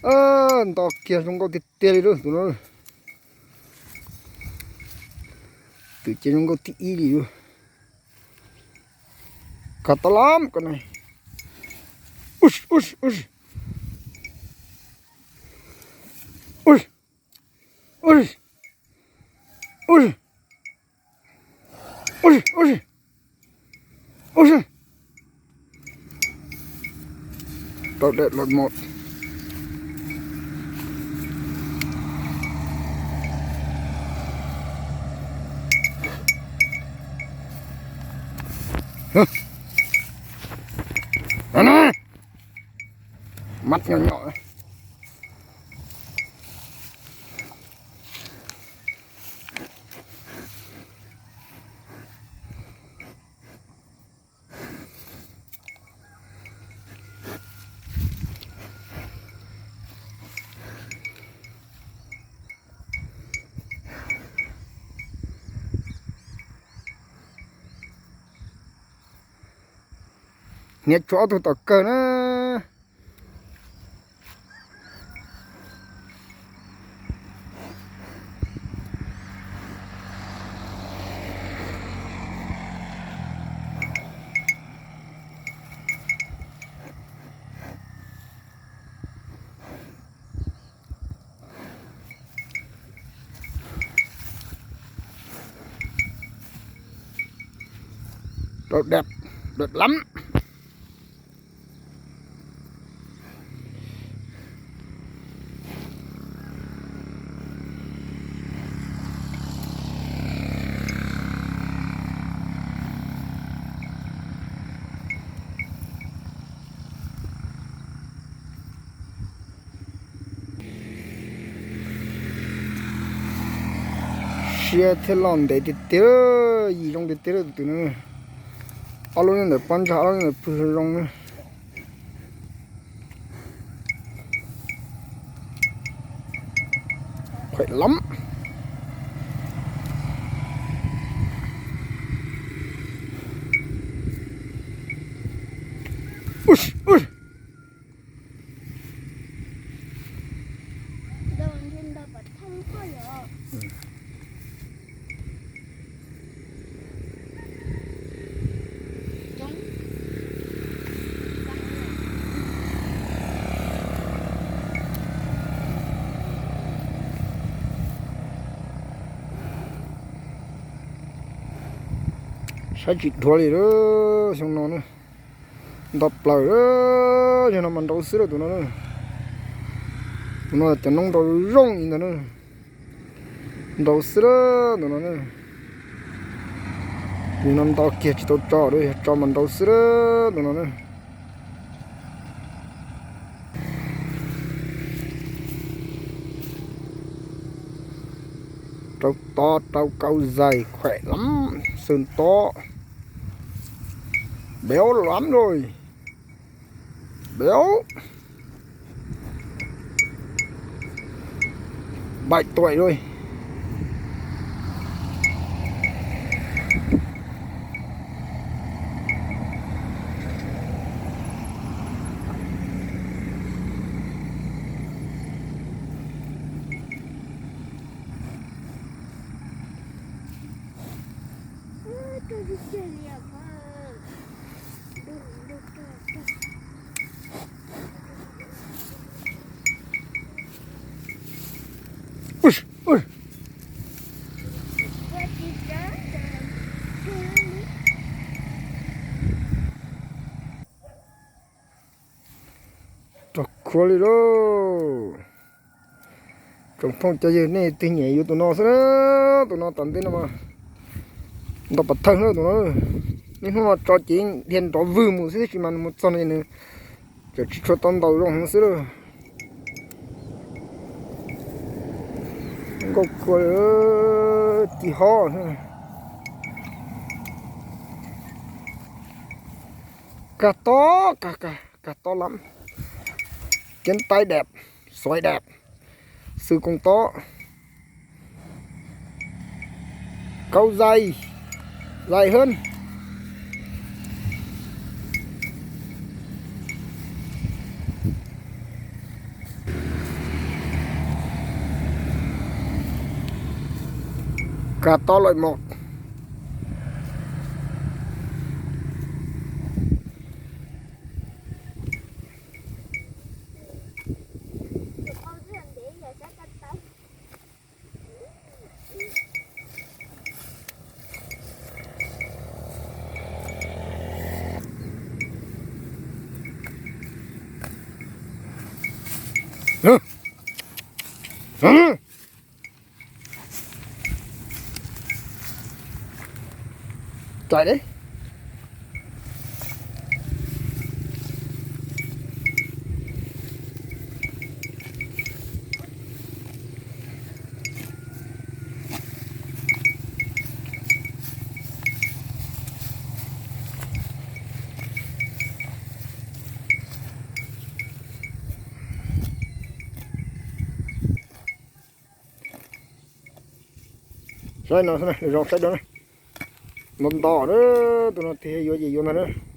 Nto kiag zoo nkauj tiag tiag li lawm tus no. Tus ces zoo nkauj thib ib li lawm. Kag tau lab ko na. Ub, ub, ub. Ub, ub, ub, ub, ub. Tau dej los mos. Mab nyom nyom. Niam tshuav ob tug tom kawg na. Rau dab, dab lab. Siab thiab loj ntev tiag tiag, yim zoo tiag tiag tus no. Ob lub nyob ntawm pob ntsag, ob lub nyob ntawm pw zoo zoo na. Khuam lab. Saib tsis dhuav li lawm xyoo no na. Nto plaws, yog no mas nrau xwb lawm tus no na. Tus no cov noob nrau zoo li ntawd na. Nrau xwb lawm tus no na. Yog no nto kiag tsis tau tso, yog tso mas nrau xwb lawm tus no na. Rau tob, rau kau zais khuam lab, xwb tob. Béo lắm rồi. Béo. Bảy tuổi rồi. Rau khuav li lauj. Tsoom phooj cov ywg, nej twg nyiam yuav tus no xwb na, tus no tom ntej no mas nto pas thawj na tus no. Niaj hnub no tso ces dhia nrov vwg mus xwb, tab sis mas nws mus txog no nws tseem tsis tshua tau ntaus zoo heev xwb lauj. Nkauj khuav ci hob. Kag tob, kag, kag, kag tob lab. Ceeb taib dab, xoiv dab, xwb koob tob. Kau zais, zais hwb. Cà to lợn mọc. Txais deb. Saib no, zoo saib dua na. Nto nto na, tus no tiag yuav ces yuav ntag na.